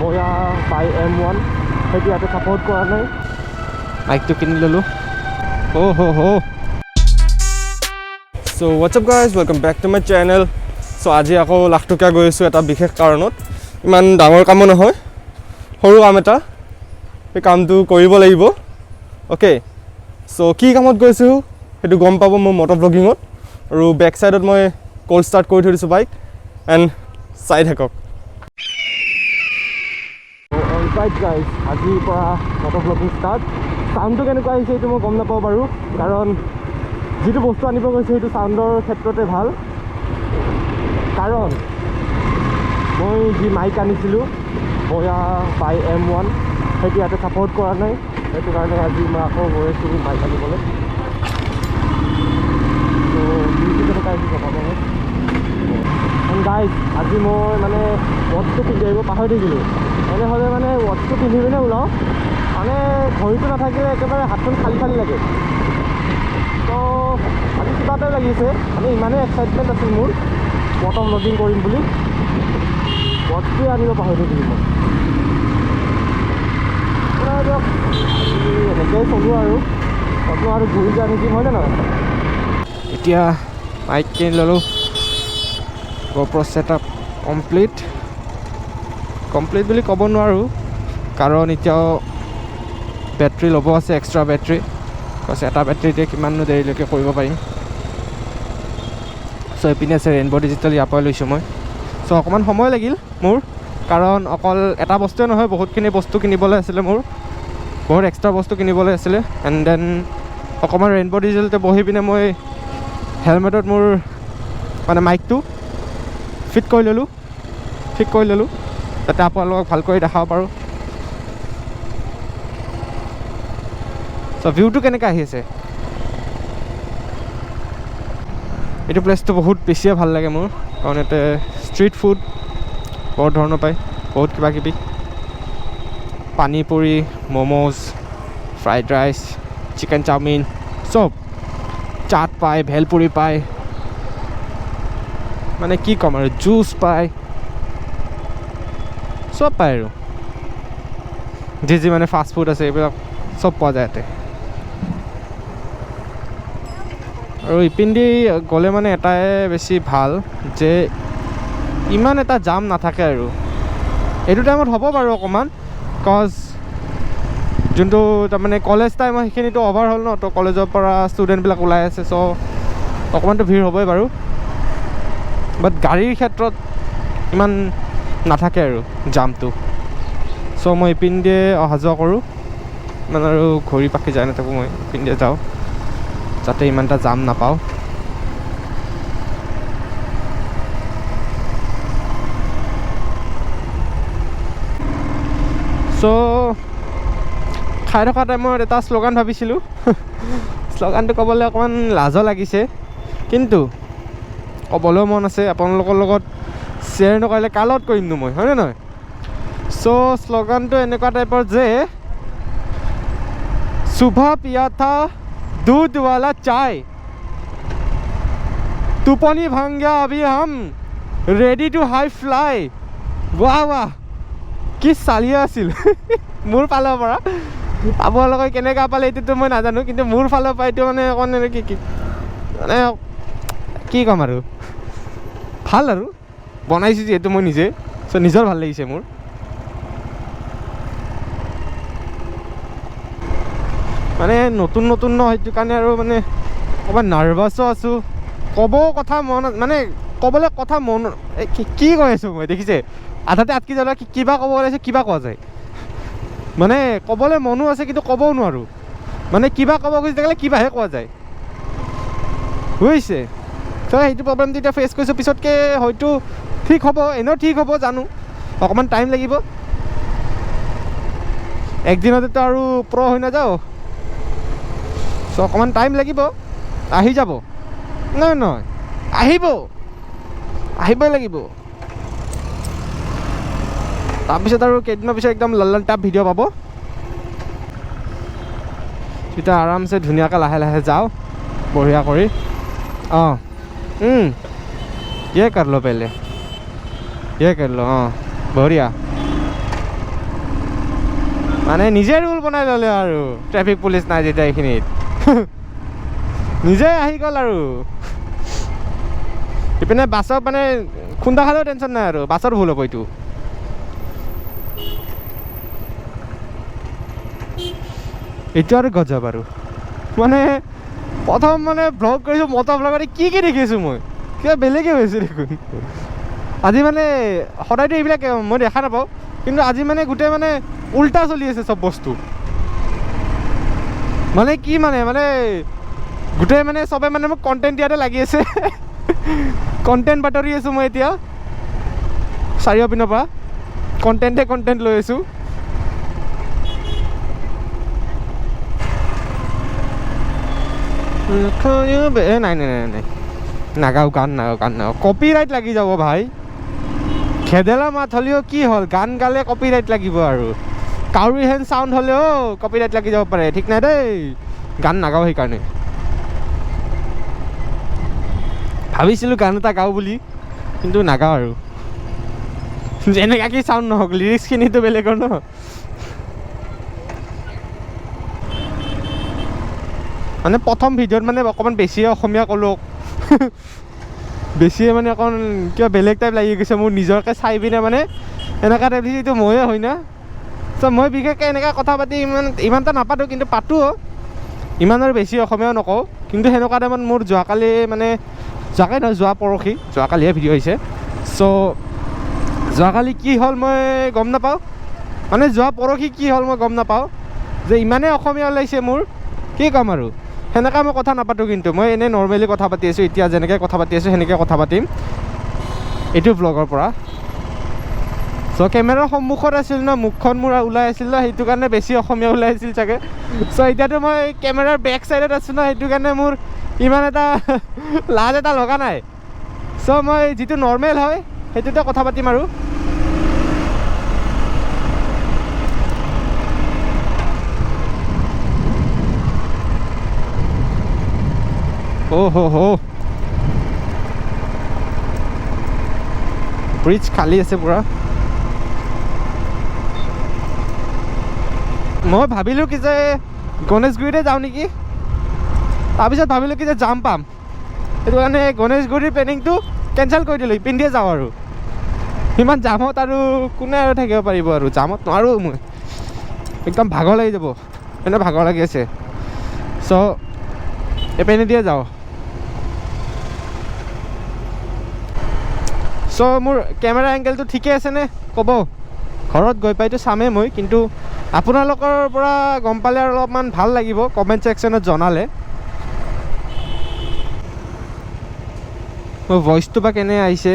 বয়া বাই M1, সেইটো ইয়াতে ছাপৰ্ট কৰা নাই। মাইকটো কিনি ল'লোঁ। অ' হ' হ'। So what's up guys, welcome back to my channel. So আজি আকৌ লাখটকীয়া গৈ আছোঁ এটা বিশেষ কাৰণত। ইমান ডাঙৰ কামো নহয়, সৰু কাম এটা। সেই কামটো কৰিব লাগিব। অ'কে, চ' কি কামত গৈছোঁ সেইটো গম পাব মোৰ মটৰ ভ্লগিঙত। আৰু বেক ছাইডত মই কল্ড ষ্টাৰ্ট কৰি থৈ দিছোঁ বাইক, এণ্ড চাই থাকক। অলৰাইট গাইজ, আজিৰ পৰা মটৰ ভ্লগিং ষ্টাৰ্ট। চাউণ্ডটো কেনেকুৱা আহিছে এইটো মই গম নাপাওঁ বাৰু, কাৰণ যিটো বস্তু আনিব গৈছোঁ সেইটো চাউণ্ডৰ ক্ষেত্ৰতে ভাল। কাৰণ মই যি মাইক আনিছিলোঁ বয়া বাই M1, সেইটো ইয়াতে ছাপৰ্ট কৰা নাই। সেইটো কাৰণে আজি মই আকৌ গৈ আছোঁ মাইক আনিবলৈ। ত' ভিউটো কেনেকুৱা আহিছে জনাব মোক। এণ্ড গাইজ, আজি মই মানে ৱাটচটো পিন্ধি আহিব পাহৰি থাকিলোঁ। এনেহ'লে মানে ৱাটচটো পিন্ধি পিনে ওলাওঁ, মানে ঘড়ীটো নাথাকিলে একেবাৰে হাতখন খালী খালী লাগে। ত' আজি কিবা এটাই লাগিছে, মানে ইমানেই এক্সাইটমেণ্ট আছিল মোৰ মটৰ ভ্লগিং কৰিম বুলি, ৱাটচটোৱে আনিব পাহৰি থাকিলোঁ মই। দিয়ক, এনেকৈয়ে চলোঁ আৰু ক'তনো আৰু ঘূৰি যাই থাকিম, হয়নে নহয়? এতিয়া মাইক কিনি ল'লোঁ, GoPro setup complete. Complete বুলি ক'ব নোৱাৰোঁ, কাৰণ এতিয়াও বেটেৰী ল'ব আছে, এক্সট্ৰা বেটেৰী। Because এটা বেটেৰীতে কিমাননো দেৰিলৈকে কৰিব পাৰিম। চ' এইপিনে আছে ৰেইনব' ডিজিটেল, ইয়াৰ পৰাই লৈছোঁ মই। চ' অকণমান সময় লাগিল মোৰ, কাৰণ অকল এটা বস্তুৱে নহয়, বহুতখিনি বস্তু কিনিবলৈ আছিলে মোৰ, বহুত এক্সট্ৰা বস্তু কিনিবলৈ আছিলে। এণ্ড then অকণমান ৰেইনব' ডিজিটেলতে বহি পিনে মই হেলমেটত মোৰ মানে মাইকটো ফিট কৰি ল'লোঁ, ঠিক কৰি ল'লোঁ, যাতে আপোনালোকক ভালকৈ দেখাব পাৰোঁ। চ' ভিউটো কেনেকৈ আহি আছে, এইটো প্লেচটো বহুত বেছিয়ে ভাল লাগে মোৰ, কাৰণ ইয়াতে ষ্ট্ৰীট ফুড বহুত ধৰণৰ পায়, বহুত কিবা কিবি, panipuri, momos, fried rice, chicken chowmein, চব, চাট পায়, ভেলপুৰি পায়, মানে কি ক'ম আৰু, জুচ পায়, চব পায় আৰু যি যি মানে ফাষ্ট ফুড আছে এইবিলাক চব পোৱা যায় ইয়াতে। আৰু ইপিনেদি গ'লে মানে এটাই বেছি ভাল যে ইমান এটা জাম নাথাকে আৰু এইটো টাইমত হ'ব বাৰু অকণমান, কজ যোনটো তাৰমানে কলেজ টাইম সেইখিনিতো অভাৰ হ'ল ন, তো কলেজৰ পৰা ষ্টুডেণ্টবিলাক ওলাই আছে, চ' অকণমানতো ভিৰ হ'বই বাৰু, বাট গাড়ীৰ ক্ষেত্ৰত ইমান নাথাকে আৰু জামটো। চ' মই ইপিনেদিয়ে অহা যোৱা কৰোঁ, ইমান আৰু ঘূৰি পাকি যাই নাথাকোঁ, মই ইপিনেদিয়ে যাওঁ যাতে ইমান এটা জাম নাপাওঁ। চ' খাই থকা টাইমত এটা শ্লোগান ভাবিছিলোঁ, শ্লোগানটো ক'বলৈ অকণমান লাজো লাগিছে, কিন্তু ক'বলৈও মন আছে, আপোনালোকৰ লগত শ্বেয়াৰ নকৰিলে কাৰ লগত কৰিমনো মই, হয়নে নহয়? চ' শ্লোগানটো এনেকুৱা টাইপৰ যে সুভা পিয়া থা दूध वाला चाय, টোপনি ভাঙ গয়া अभी हम ৰেডি টু হাই ফ্লাই। ৱাহ ৱাহ, কি চালিয়া আছিল মোৰ ফালৰ পৰা। আপোনালোকে কেনেকুৱা পালে এইটোতো মই নাজানো, কিন্তু মোৰ ফালৰ পৰা এইটো মানে অকণ কি কি মানে কি ক'ম আৰু, ভাল আৰু বনাইছোঁ যিহেতু মই নিজে, চ' নিজৰ ভাল লাগিছে মোৰ। মানে নতুন নতুন ন, সেইটো কাৰণে আৰু মানে অকণমান নাৰ্ভাছো আছোঁ, ক'ব কথা মন মানে ক'বলৈ কথা মন এই কি কৈ আছোঁ মই দেখিছে, আধাতে আটকি যাব, কিবা ক'ব ওলাইছে কিবা কোৱা যায়, মানে ক'বলৈ মনো আছে কিন্তু ক'বও নোৱাৰোঁ, মানে কিবা ক'ব খুজি থাকিলে কিবাহে কোৱা যায়, বুজিছে? ত' সেইটো প্ৰব্লেমটো এতিয়া ফেচ কৰিছোঁ, পিছতকৈ হয়তো ঠিক হ'ব, এনেও ঠিক হ'ব জানো, অকণমান টাইম লাগিব, একদিনতেতো আৰু প্ৰ' হৈ নাযাওঁ, চ' অকণমান টাইম লাগিব, আহি যাব, নহয় নহয় আহিব, আহিবই লাগিব। তাৰপিছত আৰু কেইদিনমান পিছত একদম লল্লন টাপ ভিডিঅ' পাব, তেতিয়া আৰামছে ধুনীয়াকৈ লাহে লাহে যাওঁ বঢ়িয়া কৰি। অঁ, ये कर लो पहले, ये कर लो, हाँ बढ़िया। মানে নিজে ৰুল বনাই ল'লে আৰু ট্ৰেফিক পুলিচ নাই যেতিয়া এইখিনিত নিজে আহি গ'ল আৰু ইপিনে বাছত মানে খুন্দা খালেও টেনশ্যন নাই আৰু বাছৰ ভুল হ'ব এইটো। এইটো আৰু গজব আৰু মানে প্ৰথম মানে ভ্লগ কৰিছোঁ মটৰ ভ্লগতে কি কি দেখিছোঁ মই কিবা বেলেগে হৈছে দেখোন আজি। মানে সদায়তো এইবিলাক মই দেখা নাপাওঁ, কিন্তু আজি মানে গোটেই মানে উল্টা চলি আছে চব বস্তু। মানে কি মানে মানে গোটেই মানে চবে মানে মোক কণ্টেণ্ট দিয়াতে লাগি আছে, কণ্টেণ্ট বাতৰি আছোঁ মই এতিয়া চাৰিও পিনৰ পৰা কণ্টেণ্টে কণ্টেণ্ট লৈ আছোঁ। নাই নাই নাই নাই নাগাওঁ গান, নাগাওঁ গান, নাগাওঁ, কপিৰাইট লাগি যাব ভাই। খেদেলা মাত হ'লেও কি হ'ল, গান গালে কপিৰাইট লাগিব আৰু কাউৰী হেন চাউণ্ড হ'লেও কপিৰাইট লাগি যাব পাৰে, ঠিক নাই দেই। গান নাগাওঁ সেইকাৰণে। ভাবিছিলোঁ গান এটা গাওঁ বুলি, কিন্তু নাগাওঁ আৰু। যেনেকুৱা কি চাউণ্ড নহওক, লিৰিক্সখিনিতো বেলেগৰ ন। মানে প্ৰথম ভিডিঅ'ত মানে অকণমান বেছিয়ে অসমীয়া ক'লোঁ, বেছিয়ে মানে অকণ কিবা বেলেগ টাইপ লাগি গৈছে মোৰ নিজকে চাই পিনে, মানে এনেকুৱা টাইপ এইটো ময়ে হয় না। চ' মই বিশেষকৈ এনেকুৱা কথা পাতি ইমান এটা নাপাতোঁ, কিন্তু পাতোঁ, ইমান আৰু বেছি অসমীয়াও নকওঁ। কিন্তু সেনেকুৱা টাইমত মোৰ যোৱাকালি মানে যোৱাকালি নহয় যোৱা পৰহি, যোৱাকালিহে ভিডিঅ' আহিছে। চ' যোৱাকালি কি হ'ল মই গম নাপাওঁ, মানে যোৱা পৰহি কি হ'ল মই গম নাপাওঁ, যে ইমানেই অসমীয়া ওলাইছে মোৰ, কি ক'ম আৰু। সেনেকুৱা মই কথা নাপাতোঁ, কিন্তু মই এনেই নৰ্মেলি কথা পাতি আছোঁ, এতিয়া যেনেকৈ কথা পাতি আছোঁ সেনেকৈ কথা পাতিম এইটো ভ্লগৰ পৰা। চ' কেমেৰাৰ সন্মুখত আছিল ন, মুখখন মোৰ ওলাই আছিল ন, সেইটো কাৰণে বেছি অসমীয়া ওলাই আছিল চাগে। চ' এতিয়াতো মই কেমেৰাৰ বেক চাইডত আছোঁ ন, সেইটো কাৰণে মোৰ ইমান এটা লাজ এটা লগা নাই। চ' মই যিটো নৰ্মেল হয় সেইটোতে কথা পাতিম আৰু। অ' হ' হ', ব্ৰিজ খালী আছে পূৰা। মই ভাবিলোঁ কি যে গণেশগুৰিতে যাওঁ নেকি, তাৰপিছত ভাবিলোঁ কি যে জাম পাম, সেইটো কাৰণে গণেশগুৰিৰ প্লেনিংটো কেঞ্চেল কৰি দিলোঁ, ইপিনেদিয়ে যাওঁ আৰু। ইমান জামত আৰু কোনে আৰু থাকিব পাৰিব আৰু, জামত নোৱাৰোঁ মই, একদম ভাগৰ লাগি যাব, এনে ভাগৰ লাগি আছে। চ' এপিনেদিয়ে যাওঁ। চ' মোৰ কেমেৰা এংগেলটো ঠিকে আছেনে ক'ব, ঘৰত গৈ পাইতো চামেই মই, কিন্তু আপোনালোকৰ পৰা গম পালে আৰু অলপমান ভাল লাগিব কমেণ্ট ছেকশ্যনত জনালে। মোৰ ভইচটো বা কেনে আহিছে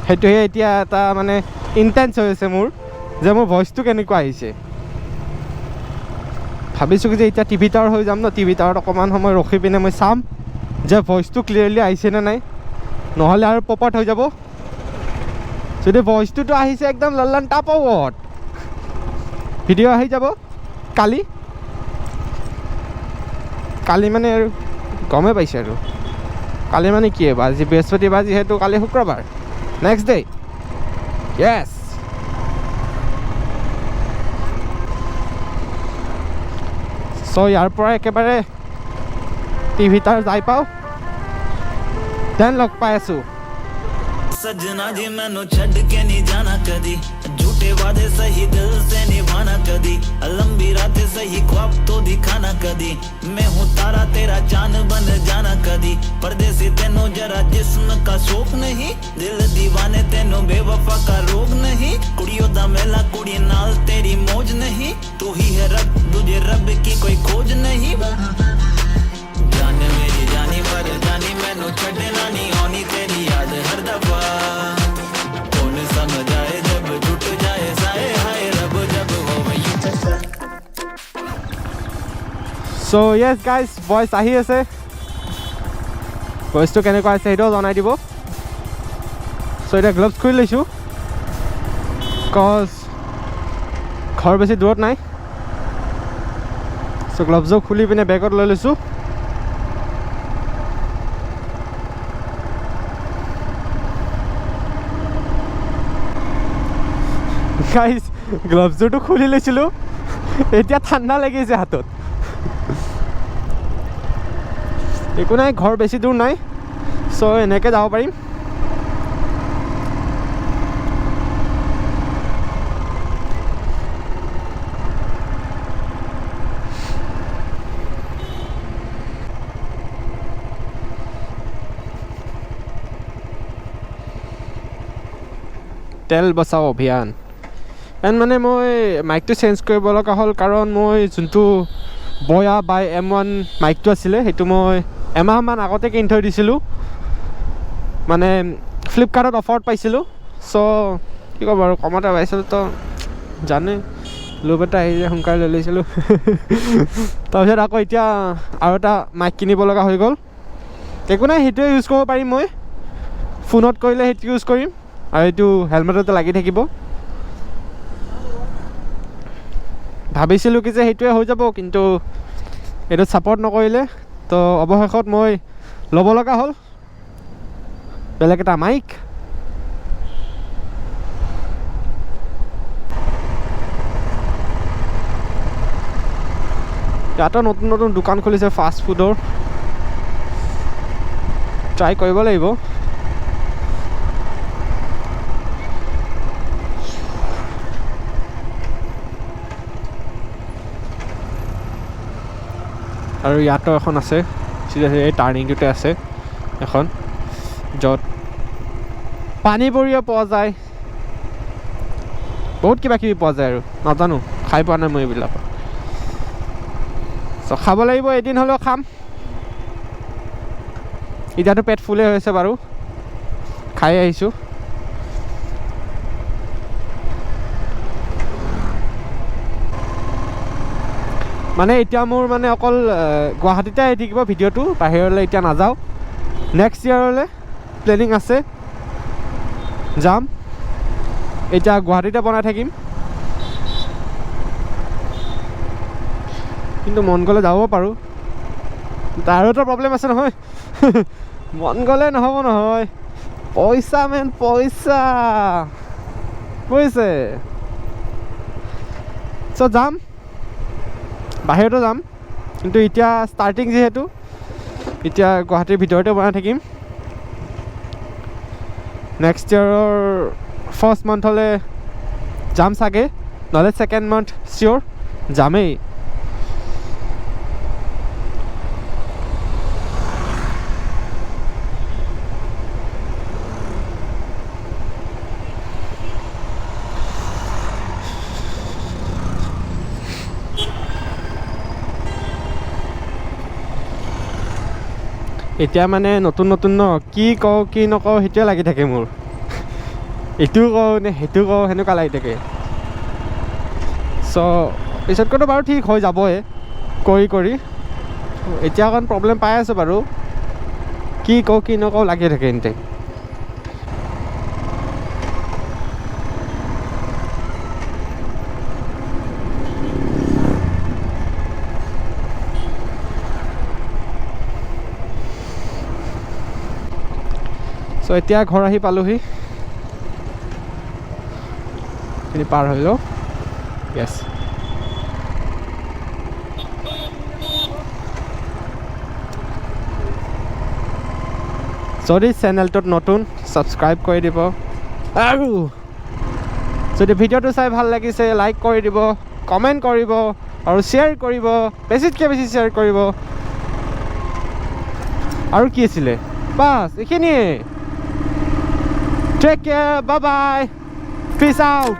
সেইটোহে এতিয়া এটা মানে ইণ্টেন্স হৈ আছে মোৰ, যে মোৰ ভইচটো কেনেকুৱা আহিছে। ভাবিছোঁ যে এতিয়া টিভি টাৱাৰ হৈ যাম ন, টিভি টাৱাৰত অকণমান সময় ৰখি পিনে মই চাম যে ভইচটো ক্লিয়াৰলি আহিছে নে নাই, নহ'লে আৰু পপত হৈ যাব। যদি ভইচটোতো আহিছে একদম লল্লন টাপত ভিডিঅ' আহি যাব কালি, কালি মানে আৰু গমেই পাইছে আৰু কালি মানে কি হ'ব, আজি বৃহস্পতিবাৰ যিহেতু কালি শুক্ৰবাৰ, নেক্সট ডে। য়েছ। চ' ইয়াৰ পৰা একেবাৰে টিভি টাৱাৰ যাই পাওঁ, দেন লগ পাই আছোঁ। सजना जी मैनू छड़ के नहीं जाना कदी, झूठे वादे सही दिल से निभाना कदी, लंबी रातें सही ख्वाब तो दिखाना कदी, मैं हूँ तारा तेरा चांद बन जाना कदी, परदेसी तेनू जरा जिस्म का शौक नहीं, दिल दीवाने तेनू बेवफा का रोग नहीं, कुड़ियों दा मेला कुड़ी नाल तेरी मौज नहीं, तू ही है रब तुझे रब की कोई खोज नहीं, जान मेरी जानी पर जानी मैनू छड़ना नहीं आनी तेरी याद हर दफा, कौन समझ आए जब टूट जाए साए हाय रब जब हो वही। চ' য়েছ গাইজ, ভইচ আহি আছে, ভইচটো কেনেকুৱা আছে সেইটোও জনাই দিব। চ' এতিয়া গ্লভছ খুলি লৈছোঁ, কজ ঘৰ বেছি দূৰত নাই। চ' গ্লভছো খুলি পিনে বেগত লৈ লৈছোঁ। গাইজ গ্লভছযোৰটো খুলি লৈছিলোঁ, এতিয়া ঠাণ্ডা লাগিছে হাতত। একো নাই, ঘৰ বেছি দূৰ নাই, চ' এনেকৈ যাব পাৰিম। তেল বচাও অভিযান। এণ্ড মানে মই মাইকটো চেঞ্জ কৰিব লগা হ'ল, কাৰণ মই যোনটো বয়া বাই M1 মাইকটো আছিলে সেইটো মই এমাহমান আগতে কিনি থৈ দিছিলোঁ, মানে ফ্লিপকাৰ্টত অফাৰত পাইছিলোঁ। চ' কি ক'ব আৰু, কমতে পাইছিলোঁ তো জানে, লোভ এটা আহি যায়, সোনকালে লৈ লৈছিলোঁ। তাৰপিছত আকৌ এতিয়া আৰু এটা মাইক কিনিব লগা হৈ গ'ল। একো নাই, সেইটোৱে ইউজ কৰিব পাৰিম মই, ফোনত কৰিলে সেইটো ইউজ কৰিম, আৰু এইটো হেলমেটতে লাগি থাকিব। ভাবিছিলোঁ কি যে সেইটোৱে হৈ যাব, কিন্তু এইটো ছাপৰ্ট নকৰিলে, তো অৱশেষত মই ল'ব লগা হ'ল বেলেগ এটা মাইক। ইয়াতো নতুন নতুন দোকান খুলিছে ফাষ্ট ফুডৰ, ট্ৰাই কৰিব লাগিব। আৰু ইয়াতো এখন আছে, চিধা চিধি এই টাৰ্ণিংটোতে আছে এখন, য'ত পানী পুৰিও পোৱা যায়, বহুত কিবা কিবি পোৱা যায় আৰু, নাজানো, খাই পোৱা নাই মই এইবিলাক। চ' খাব লাগিব, এদিন হ'লেও খাম। এতিয়াতো পেট ফুলেই হৈছে বাৰু, খাই আহিছোঁ। মানে এতিয়া মোৰ মানে অকল গুৱাহাটীতে আহি থাকিব ভিডিঅ'টো, বাহিৰলৈ এতিয়া নাযাওঁ। নেক্সট ইয়েৰলৈ প্লেনিং আছে, যাম। এতিয়া গুৱাহাটীতে বনাই থাকিম, কিন্তু মন গ'লে যাব পাৰোঁ। তাৰো এটা প্ৰব্লেম আছে নহয়, মন গ'লে নহ'ব নহয়, পইচা মেন, পইচা বুজিছে। চ' যাম, বাহিৰতো যাম, কিন্তু এতিয়া ষ্টাৰ্টিং যিহেতু এতিয়া গুৱাহাটীৰ ভিতৰতে বনাই থাকিম। নেক্সট ইয়েৰৰ ফাৰ্ষ্ট মান্থলৈ যাম চাগে, নহ'লে ছেকেণ্ড মান্থ চিয়'ৰ যামেই। এতিয়া মানে নতুন নতুন ন, কি কওঁ কি নকওঁ সেইটোৱে লাগি থাকে মোৰ, এইটো কওঁ নে সেইটো কওঁ সেনেকুৱা লাগি থাকে। চ' পিছতকৈতো বাৰু ঠিক হৈ যাবই কৰি কৰি, এতিয়া অকণ প্ৰব্লেম পাই আছোঁ বাৰু, কি কওঁ কি নকওঁ লাগি থাকে এনিটাইম। চ' এতিয়া ঘৰ আহি পালোহি, এইখিনি পাৰ হৈ লওঁ। য়েছ, যদি চেনেলটোত নতুন ছাবস্ক্ৰাইব কৰি দিব, আৰু যদি ভিডিঅ'টো চাই ভাল লাগিছে লাইক কৰি দিব, কমেণ্ট কৰিব আৰু শ্বেয়াৰ কৰিব, বেছিতকৈ বেছি শ্বেয়াৰ কৰিব। আৰু কি আছিলে, বাছ এইখিনিয়ে। Take care, bye bye, peace out.